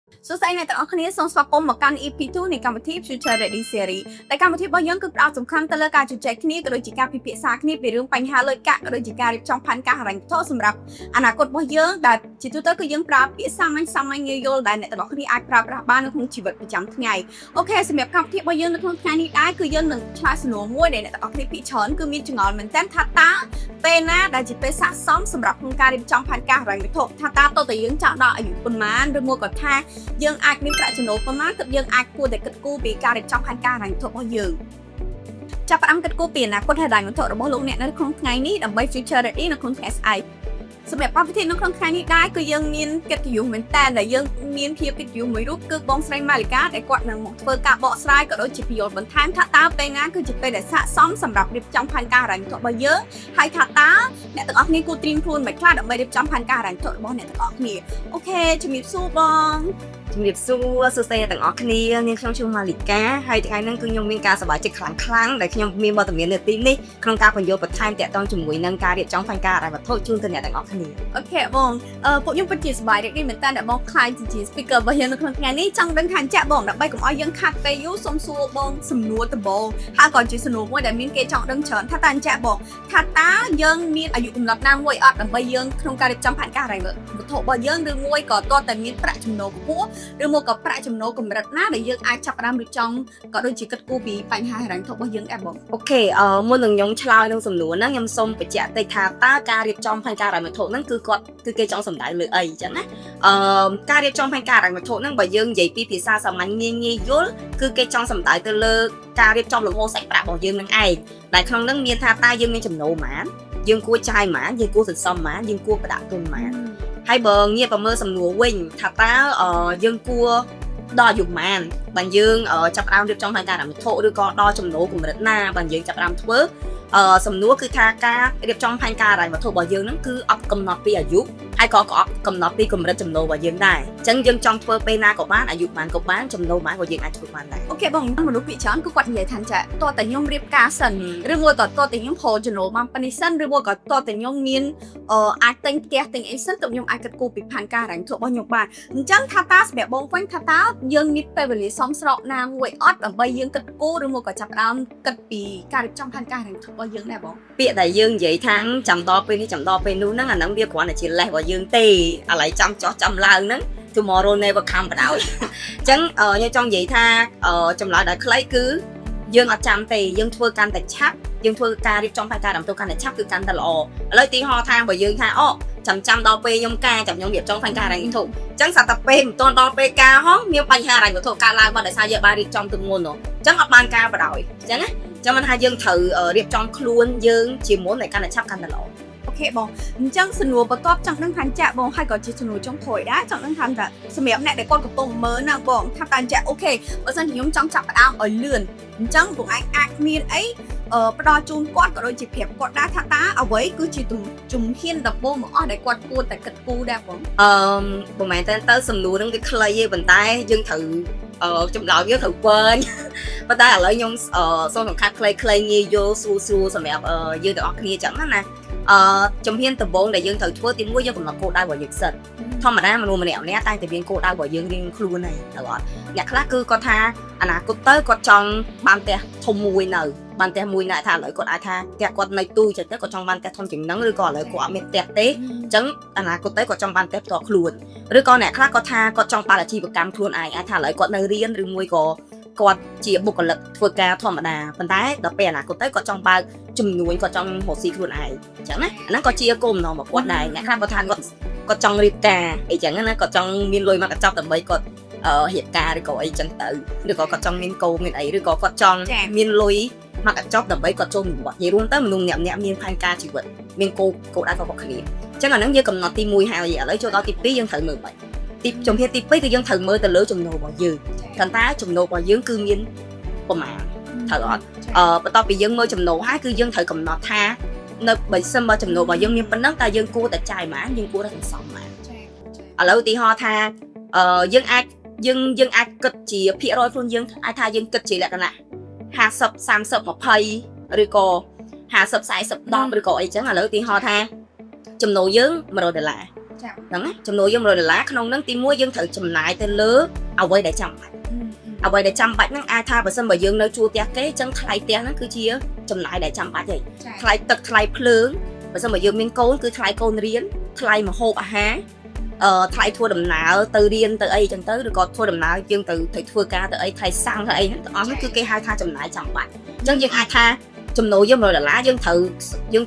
សួស្តីអ្នកទាំងអស់គ្នាសូមស្វាគមន៍មកកាន់ EP2 នៃកម្មវិធី Future Ready Series ដែលកម្មវិធីរបស់យើងគឺផ្ដោតសំខាន់ទៅលើការជជែកគ្នាក៏ដូចជាការពិភាក្សាគ្នាពីរឿងបញ្ហាលុយកាក់ក៏ដូចជាការរៀបចំផែនការហិរញ្ញវត្ថុសម្រាប់អនាគតរបស់យើងដែលជាទូទៅគឺយើងប្រើពាក្យសាមញ្ញសាមញ្ញងាយយល់ដែលអ្នកទាំងអស់គ្នាអាចប្រើប្រាស់បាននៅក្នុងជីវិតប្រចាំថ្ងៃokay សម្រាប់កម្មវិធីរបស់យើងនៅក្នុងថ្ងៃនេះដែរគឺយើងនឹងឆ្លើយសំណួរមួយដែលអ្នកទាំងអស់គ្នាភាគច្រើនគឺមានចម្ងល់មែនទែនថាតើពេលណាដែលជាពេលស័ក្តិសមសម្រាប់ក្នុងការរៀបចំផែនការហិរញ្ញវត្ថុថាតើតើតើយើងចង់ដល់អាយុប៉ុន្មានឬមួយក៏ថា យើងអាចមានប្រាក់ចំណូលប៉ុន្មានទើបយើងអាចគួរតែគិតគូរពីការរៀបចំផែនការហិរញ្ញវត្ថុរបស់យើងចាប់ផ្ដើមគិតគូរពីអនាគតហិរញ្ញវត្ថុរបស់លោកអ្នកនៅក្នុងថ្ងៃនេះដើម្បី future ready នៅក្នុងថ្ងៃស្អែកសម្រាប់កម្មវិធីនៅក្នុងថ្ងៃនេះដែរគឺយើងមានកិត្តិយសមែនតើដែលយើងមានភាពកិត្តិយសមួយរូបគឺបងស្រីម៉ាលីកាដែលគាត់នឹងមកធ្វើការបកស្រាយក៏ដូចជាពន្យល់បន្ថែមថាតើពេលណាគឺជាពេលដែលស័ក្តិសមសម្រាប់រៀបចំផែនការហិរញ្ញវត្ថុរបស់យើងហើយថាតើអ្នកទាំងអស់គ្នាគួរត្រៀមខ្លួនមិនខ្លះដើម្បីរៀបចំផែនការហិរញ្ញវត្ថុរបស់អ្នកទាំងអស់គ្នាokay ជំរាបសួរបង ជំរាបសួរសួស្តីអ្នកទាំងអស់គ្នានាងខ្ញុំឈ្មោះម៉ាលីកាហើយថ្ងៃនេះគឺខ្ញុំមានការសប្បាយចិត្តខ្លាំងខ្លាំងៗដែលខ្ញុំមានវត្តមាននៅទីនេះក្នុងការពន្យល់បន្ថែមទាក់ទងជាមួយនឹងការរៀបចំផែនការហិរញ្ញវត្ថុជូនទៅអ្នកទាំងអស់គ្នា okay បងពួកខ្ញុំពិតជាសប្បាយរីករាយមែនតើដែលបងក្លាយជា speaker របស់យើងនៅក្នុងថ្ងៃនេះចង់ដឹងថាចាក់បងដើម្បីកុំឲ្យយើងខាត់ពេលយូរសូមសួរបងសំណួរដំបូងហើយក៏ជាសំណួរមួយដែលមានគេចង់ដឹងច្រើនថាតើចាក់បងថាតើយើងមានអាយុកំណត់ណាមួយអត់ដើម្បីយើងក្នុងការរៀបចំផែនការហិរញ្ញវត្ថុរបស់យើងឬមួយក៏តើតែមានប្រាក់ចំណូលខ្ពស់ឬមួយក៏ប្រាក់ចំណូលកម្រិតណាដែលយើងអាចចាប់ផ្ដើមរៀបចំក៏ដូចជាគិតគូរពីបញ្ហាហិរញ្ញវត្ថុរបស់យើងដែរបង okay មុននឹងខ្ញុំឆ្លើយនឹងសំណួរហ្នឹងខ្ញុំសូមបញ្ជាក់តិចថាតើការរៀបចំផែនការហិរញ្ញវត្ថុហ្នឹងគឺគាត់គឺគេចង់សំដៅលើអីអញ្ចឹងណាការរៀបចំផែនការហិរញ្ញវត្ថុហ្នឹងបើយើងនិយាយពីភាសាសាមញ្ញងាយងាយយល់គឺគេចង់សំដៅទៅលើការរៀបចំលំហូរសាច់ប្រាក់របស់យើងនឹងឯងដែលក្នុងហ្នឹងមានថាតើយើងមានចំណូលប៉ុន្មានយើងគួរចាយប៉ុន្មានយើងគួរសន្សំប៉ុន្មានយើងគួរផ្ដាក់ទុនប៉ុន្មានហើយបើងាកប្រមើលសំណួរវិញថាតើយើងគួរដល់អាយុប៉ុន្មានបើយើងចាប់ផ្ដើមរៀបចំផែនការហិរញ្ញវត្ថុឬក៏ដល់ចំណូលកម្រិតណាបើយើងចាប់ផ្ដើមធ្វើសំណួរគឺថាការរៀបចំផែនការហិរញ្ញវត្ថុរបស់យើងហ្នឹងគឺអត់កំណត់ពីអាយុហើយក៏អត់កំណត់ពីកម្រិតចំណូលរបស់យើងដែរអញ្ចឹងយើងចង់ធ្វើពេលណាក៏បានអាយុប៉ុន្មានក៏បានចំណូលប៉ុន្មានក៏យើងអាចធ្វើបានដែរ okay បងមនុស្សភាគច្រើនគឺគាត់និយាយថាចាតើតែខ្ញុំរៀបការសិនឬមួយក៏តើតែខ្ញុំរកចំណូលបានប៉ុណ្នេះសិនឬមួយក៏តើតែខ្ញុំមានអាចទិញផ្ទះទិញអីសិនទើបខ្ញុំអាចគិតគូរពីផែនការហិរញ្ញវត្ថុរបស់ខ្ញុំបានអញ្ចឹងថាតើសម្រាប់បងវិញថាតើយើងមានពេលវេលាសមស្របណាមួយអត់ដើម្បីយើងគិតគូរឬមួយក៏ចាប់ផ្ដើមគិតពីការរៀបចំផែនការហិរញ្ញវត្ថុរបស់យើងដែរបង ពាក្យដែលយើងនិយាយថាចាំដល់ពេលនេះចាំដល់ពេលនោះហ្នឹងអាហ្នឹងវាគ្រាន់តែជាលេសរបស់យើងទេឥឡូវចាំចោះចាំឡើងហ្នឹង tomorrow never come បណ្ដោយអញ្ចឹងខ្ញុំចង់និយាយថាចម្លើយដែលខ្លីគឺយើងអត់ចាំទេយើងធ្វើកាន់តែឆាប់យើងធ្វើការរៀបចំផែនការដើម្បីកាន់តែឆាប់គឺកាន់តែល្អឥឡូវទីហោថាបើយើងថាអូចាំចាំដល់ពេលខ្ញុំការចាំខ្ញុំរៀបចំផែនការហិរញ្ញវត្ថុអញ្ចឹងសត្វតែពេលមិនទាន់ដល់ពេលការហងមានបញ្ហាហិរញ្ញវត្ថុកើតឡើងបាត់ដោយសារយើងបានរៀបចំទុកមុនហ៎អញ្ចឹងអត់បានការបណ្ដោយអញ្ចឹងណាចាំមិនថាយើងត្រូវរៀបចំខ្លួនយើងជាមុនឲ្យកាន់តែឆាប់កាន់តែល្អ okay បងអញ្ចឹងសំណួរបន្ទាប់ចង់ដឹងថាចាក់បងហើយក៏ជាសំណួរចុងក្រោយដែរចង់ដឹងថាតើសម្រាប់អ្នកដែលគាត់កំពុងមើលណាបងថាតើចាក់ okay បើសិនជាខ្ញុំចង់ចាប់ផ្ដើមឲ្យលឿនអញ្ចឹងបងឯងអាចមានអីផ្ដល់ជូនគាត់ក៏ដូចជាប្រាប់គាត់ដែរថាតើអ្វីគឺជាជំហានដំបូងមកអស់ដែលគាត់គួរតែគិតគូរដែរបង អឺប្រហែលតែទៅសំណួរហ្នឹងវាខ្លីទេប៉ុន្តែយើងត្រូវចម្លើយយើងត្រូវវែងប៉ុន្តែឥឡូវខ្ញុំសូមសង្ខេបខ្លីៗងាយយល់ស្រួលស្រួលសម្រាប់យើងទាំងអស់គ្នាចឹងណាជំហានដំបូងដែលយើងត្រូវធ្វើទីមួយយើងកំណត់គោលដៅរបស់យើងសិនធម្មតាមនុស្សម្នាក់ម្នាក់តែងតែមានគោលដៅរបស់យើងរៀងខ្លួនហើយត្រូវអត់អ្នកខ្លះគឺគាត់ថាអនាគតទៅគាត់ចង់បានផ្ទះធំមួយនៅបានផ្ទះមួយណាថាឥឡូវគាត់អាចថាផ្ទះគាត់នៅទូចទៅគាត់ចង់បានផ្ទះធំជាងហ្នឹងឬក៏ឥឡូវគាត់អត់មានផ្ទះទេអញ្ចឹងអនាគតទៅគាត់ចង់បានផ្ទះផ្ទាល់ខ្លួនឬក៏អ្នកខ្លះគាត់ថាគាត់ចង់បើកអាជីវកម្មខ្លួនឯងអាចថាឥឡូវគាត់នៅរៀនឬមួយក៏គាត់ជាបុគ្គលិកធ្វើការធម្មតាប៉ុន្តែដល់ពេលអនាគតទៅគាត់ចង់បើកជំនួញគាត់ចង់រកស៊ីខ្លួនឯងអញ្ចឹងណាអាហ្នឹងក៏ជាគោលបំណងរបស់គាត់ដែរអ្នកខ្លះគាត់ថាគាត់ចង់រៀបការអីចឹងណាគាត់ចង់មានលុយមកកញ្ចប់ដើម្បីគាត់រៀបការឬក៏អីចឹងទៅឬក៏គាត់ចង់មានកូនមានអីឬក៏គាត់ចង់មានលុយមកកញ្ចប់ដើម្បីគាត់ចូលនិវត្តន៍និយាយរួមទៅមនុស្សម្នាក់ម្នាក់មានផែនការជីវិតមានគោលគោលដៅរបស់គ្នាអញ្ចឹងអាហ្នឹងយើងកំណត់ទី1ហើយឥឡូវចូលដល់ទី2យើងត្រូវមើលបាច់ទីជំហានទី2គឺយើងត្រូវមើលទៅលើចំណូលរបស់យើងថាតើចំណូលរបស់យើងគឺមានប្រមាណត្រូវអត់បន្ទាប់ពីយើងមើលចំណូលហើយគឺយើងត្រូវកំណត់ថានៅបើសិនបើចំណូលរបស់យើងមានប៉ុណ្ណឹងតើយើងគួរតែចាយប៉ុន្មានយើងគួរតែសន្សំប៉ុន្មានឥឡូវឧទាហរណ៍ថាយើងអាចយើងយើងអាចគិតជាភាគរយខ្លួនយើងអាចថាយើងគិតជាលក្ខណៈ50 30 20ឬក៏50 40 10ឬក៏អីចឹងឥឡូវឧទាហរណ៍ថាចំណូលយើង100ដុល្លារ ចា ហ្នឹងណាចំណូលយើង100ដុល្លារក្នុងហ្នឹងទីមួយយើងត្រូវចំណាយទៅលើអ្វីដែលចាំបាច់អ្វីដែលចាំបាច់ហ្នឹងអាចថាបើសិនបើយើងនៅជួលផ្ទះគេអញ្ចឹងថ្លៃផ្ទះហ្នឹងគឺជាចំណាយដែលចាំបាច់ហើយ ចា ថ្លៃទឹកថ្លៃភ្លើងបើសិនបើយើងមានកូនគឺថ្លៃកូនរៀនថ្លៃម្ហូបអាហារថ្លៃធ្វើដំណើរទៅរៀនទៅអីចឹងទៅឬក៏ធ្វើដំណើរយើងទៅទៅធ្វើការទៅអីថ្លៃសាំងទៅអីហ្នឹងទាំងអស់ហ្នឹងគឺគេហៅថាចំណាយចាំបាច់អញ្ចឹងយើងអាចថាចំណូលយើង100ដុល្លារយើង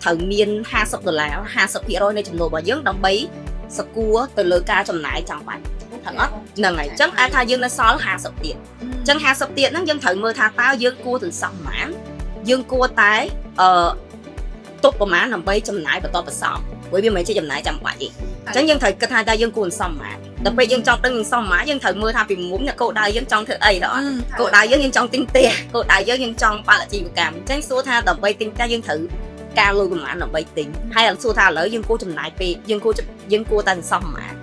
ត្រូវមាន50ដុល្លារ50%នៃចំណូលរបស់យើងដើម្បីសកួរទៅលើការចំណាយចាំបាច់ ថឹងអត់ហ្នឹងហើយអញ្ចឹងអាចថាយើងនៅសល់50ទៀតអញ្ចឹង50ទៀតហ្នឹងយើងត្រូវមើលថាតើយើងគួរសន្សំប៉ុន្មានយើងគួរតែអឺទុកប្រមាណដើម្បីចំណាយបន្តបន្សំព្រោះវាមិនមែនជាចំណាយចាំបាច់ទេអញ្ចឹងយើងត្រូវគិតថាតើយើងគួរសន្សំប៉ុន្មានដល់ពេលយើងចង់ដឹងសន្សំប៉ុន្មានយើងត្រូវមើលថាពីមុំអ្នកគោលដៅយើងចង់ធ្វើអីដល់អត់គោលដៅយើងយើងចង់ទិញផ្ទះគោលដៅយើងយើងចង់បើកអាជីវកម្មអញ្ចឹងសួរថាដើម្បីទិញផ្ទះយើងត្រូវការលុយប្រមាណដើម្បីទិញហើយសួរថាឥឡូវយើងគួរចំណាយពេលយើងគួរតែសន្សំប៉ុន្មាន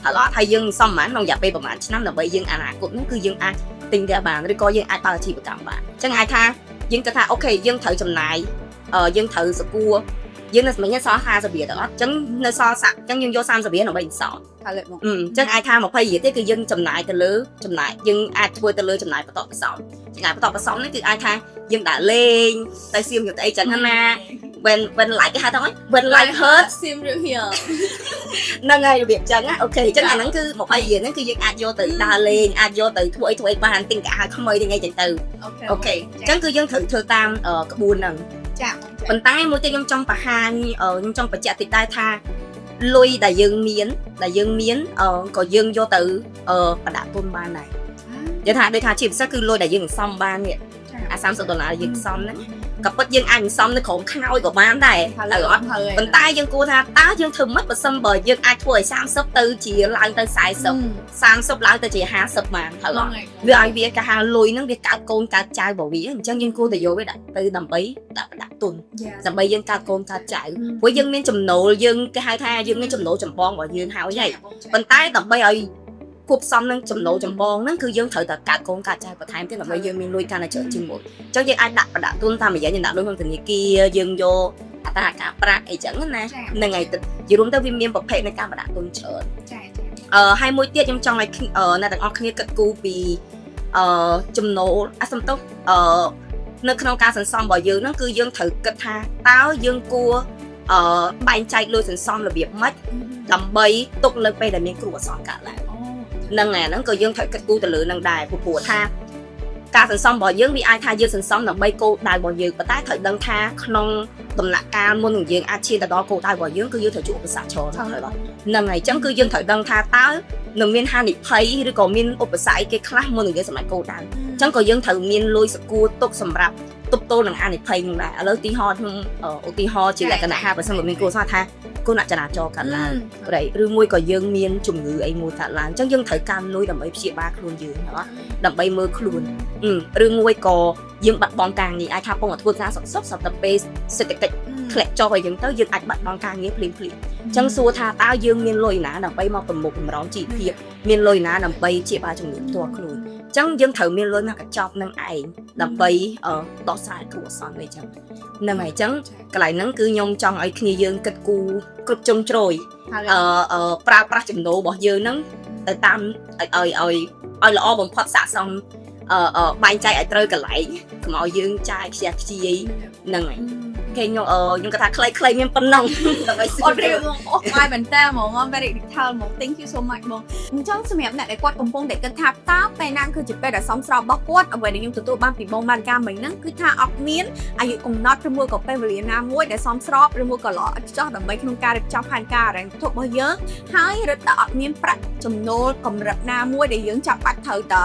ហើយអត់ហើយយើងសំប្រហែលក្នុងរយៈពេលប្រហែលឆ្នាំដើម្បីយើងអនាគតហ្នឹងគឺយើងអាចទិញផ្ទះបានឬក៏យើងអាចបើកអាជីវកម្មបានអញ្ចឹងអាចថាយើងគិតថា okay យើងត្រូវចំណាយយើងត្រូវសកួរយើងនៅសម័យសល់50រៀលទាំងអត់អញ្ចឹងនៅសល់សាក់អញ្ចឹងយើងយក30រៀលដើម្បីសល់ ហើយលើមក អញ្ចឹងអាចថា20រៀលទេគឺយើងចំណាយទៅលើចំណាយយើងអាចធ្វើទៅលើចំណាយបន្តបន្សំចំណាយបន្តបន្សំនេះគឺអាចថាយើងដើរលេងទៅសៀមយកទៅអីចឹងណា when like គេហៅថាម៉េច when life hurts សៀមរាប here ហ្នឹងហើយរបៀបចឹងណា okay អញ្ចឹងអាហ្នឹងគឺ20រៀលហ្នឹងគឺយើងអាចយកទៅដើរលេងអាចយកទៅធ្វើអីធ្វើអីបានទិញកៅអៅថ្មីទិញអីចឹងទៅ okay okay អញ្ចឹងគឺយើងត្រូវធ្វើតាមក្បួនហ្នឹង ចា ប៉ុន្តែមួយទៀតខ្ញុំចង់បង្ហាញខ្ញុំចង់បញ្ជាក់តិចដែរថាលុយដែលយើងមានក៏យើងយកទៅបណ្ដាក់ទុនបានដែរនិយាយថាដូចថាជាពិសេសគឺលុយដែលយើងសន្សំបាននេះអា30ដុល្លារយើងសន្សំហ្នឹងក៏ពិតយើងអាចសន្សំនៅក្រោមខ្នើយក៏បានដែរត្រូវអត់ ប៉ុន្តែយើងគួរថាតើយើងធ្វើម៉េចបើសិនបើយើងអាចធ្វើឲ្យ30ទៅជាឡើងទៅ40 30ឡើងទៅជា50បានត្រូវអត់វាឲ្យវាគេហៅលុយហ្នឹងវាកើតកូនកើតចៅរបស់វាអញ្ចឹងយើងគួរតែយកវាដាក់ទៅដើម្បីដាក់ដាក់ទុនដើម្បីយើងកើតកូនកើតចៅព្រោះយើងមានចំណូលយើងគេហៅថាយើងមានចំណូលចម្បងរបស់យើងហើយហើយប៉ុន្តែដើម្បីឲ្យគួបផ្សំនឹងចំណូលចម្បងហ្នឹងគឺយើងត្រូវតែកើតកូនកើតចៅបន្ថែមទៀតដើម្បីយើងមានលុយកាន់តែច្រើនជាងមុនអញ្ចឹងយើងអាចដាក់បណ្ដាក់ទុនតាមរយៈយើងដាក់លុយក្នុងធនាគារយើងយកអត្រាការប្រាក់អីចឹងណាហ្នឹងហើយទៅនិយាយរួមទៅវាមានប្រភេទនៃការបណ្ដាក់ទុនច្រើន ចាចា ហើយមួយទៀតខ្ញុំចង់ឲ្យអ្នកទាំងអស់គ្នាគិតគូរពីចំណូលអាសំទោសនៅក្នុងការសន្សំរបស់យើងហ្នឹងគឺយើងត្រូវគិតថាតើយើងគួរបែងចែកលុយសន្សំរបៀបម៉េចដើម្បីទុកនៅពេលដែលមានគ្រោះអាសន្នកើតឡើងហ្នឹងហើយហ្នឹងក៏យើងត្រូវគិតគូរទៅលើហ្នឹងដែរព្រោះថាការសន្សំរបស់យើងវាអាចថាយើងសន្សំដើម្បីគោលដៅរបស់យើងប៉ុន្តែត្រូវដឹងថាក្នុងដំណាក់កាលមុននឹងយើងអាចឈានទៅដល់គោលដៅរបស់យើងគឺយើងត្រូវជួបឧបសគ្គច្រើនត្រូវអត់ហ្នឹងហើយអញ្ចឹងគឺយើងត្រូវដឹងថាតើនឹងមានហានិភ័យឬក៏មានឧបសគ្គអីគេខ្លះមុននឹងយើងសម្រេចគោលដៅអញ្ចឹងក៏យើងត្រូវមានលុយសកួរទុកសម្រាប់ទប់ទល់នឹងហានិភ័យហ្នឹងដែរឥឡូវទីហោខ្ញុំឧទាហរណ៍ជាលក្ខណៈថាបើសិនបើមានគ្រោះថ្នាក់ថាគ្រោះថ្នាក់ចរាចរណ៍កើតឡើង រឬមួយក៏យើងមានជំងឺអីមួយកើតឡើងអញ្ចឹងយើងត្រូវការលុយដើម្បីព្យាបាលខ្លួនយើងហ៎ដើម្បីមើលខ្លួនឬមួយក៏យើងបាត់បង់ការងារអាចថាពងតែធ្វើការសុខសុខសត្វតែពេលសេដ្ឋកិច្ចធ្លាក់ចុះអីចឹងទៅយើងអាចបាត់បង់ការងារភ្លាមភ្លាមអញ្ចឹងសួរថាតើយើងមានលុយណាដើម្បីមកប្រមុខកម្រងជីវភាពមានលុយណាដើម្បីព្យាបាលជំងឺផ្ទាល់ខ្លួនអញ្ចឹងយើងត្រូវមានលុយមកកញ្ចប់នឹងឯងដើម្បីដោះស្រាយគ្រោះអាសន្នអីចឹងហ្នឹងហើយអញ្ចឹងកន្លែងហ្នឹងគឺខ្ញុំចង់ឲ្យគ្នាយើងគិតគូរគ្រប់ជ្រុងជ្រោយ ប្រើប្រាស់ចំណូលរបស់យើងហ្នឹងទៅតាមឲ្យឲ្យឲ្យឲ្យល្អបំផុតស័ក្តិសមបែងចែកឲ្យត្រូវកន្លែងកុំឲ្យយើងចាយខ្ជះខ្ជាយហ្នឹងហើយគេខ្ញុំខ្ញុំគាត់ថាខ្លីៗមានប៉ុណ្ណឹងដើម្បីសួ អ រ ត់រៀបមកអូបាយមែនតើហ្មង very detail ហ្មង thank you so much ហ្មងអញ្ចឹងសម្រាប់អ្នកដែលគាត់កំពុងតែគិតថាតើពេលណាគឺជាពេលដែលសមស្របរបស់គាត់អ្វីដែលខ្ញុំទទួលបានពីបងបានការមិញហ្នឹងគឺថាអត់មានអាយុកំណត់ឬមួយក៏ពេលវេលាណាមួយដែលសមស្របឬមួយក៏ល្អឥតខ្ចោះដើម្បីក្នុងការរៀបចំផែនការហិរញ្ញវត្ថុរបស់យើងហើយរឹតតែអត់មានប្រាក់ចំណូលកម្រិតណាមួយដែលយើងចាំបាច់ត្រូវត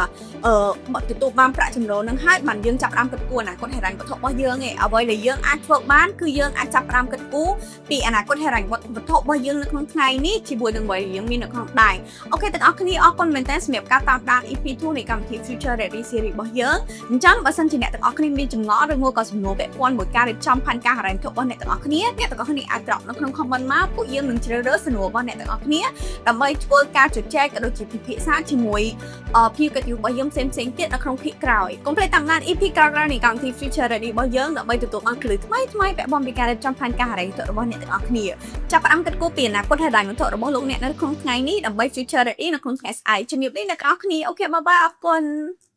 ែទទួលបានប្រាក់ចំណូលហ្នឹងហើយបានយើងចាប់ផ្ដើមគិតគូរអនាគតហិរញ្ញវត្ថុរបស់យើងឯងអ្វីដែលយើងអាចធ្វើបានគឺយើងអាចចាប់ផ្ដើមគិតគូរពីអនាគតហិរញ្ញវត្ថុរបស់យើងនៅក្នុងថ្ងៃនេះជាមួយនឹងអ្វីដែលយើងមាននៅក្នុងដៃ okay ទាំងអស់គ្នាអរគុណមែនទែនសម្រាប់ការតាមដាន EP2 នៃកម្មវិធី Future Ready Series របស់យើងអញ្ចឹងបើសិនជាអ្នកទាំងអស់គ្នាមានចម្ងល់ឬមួយក៏សំណួរពាក់ព័ន្ធមួយការរៀបចំផែនការហិរញ្ញវត្ថុរបស់អ្នកទាំងអស់គ្នាអ្នកទាំងអស់គ្នាអាច drop នៅក្នុង comment មកពួកយើងនឹងជ្រើសរើសសំណួររបស់អ្នកទាំងអស់គ្នាដើម្បីធ្វើការជជែកក៏ដូចជាពិភាក្សាជាមួយភ្ញៀវកិត្តិយសរបស់យើងផ្សេងៗទៀតនៅក្នុងភាគក្រោយកុំភ្លេចតាមដាន EP ក្រោយៗនៃកម្មវិធី Future Ready របស់យើងដើម្បីទទួលបានគន្លឹះថ្មីៗ ពាក់ព័ន្ធពីការរៀបចំផែនការហិរញ្ញវត្ថុរបស់អ្នកទាំងអស់គ្នាចាប់ផ្ដើមគិតគូរពីអនាគតហិរញ្ញវត្ថុរបស់លោកអ្នកនៅក្នុងថ្ងៃនេះដើម្បី future ready នៅក្នុងថ្ងៃស្អែកជំរាបលាអ្នកទាំងអស់គ្នាOK bye bye អរគុណ។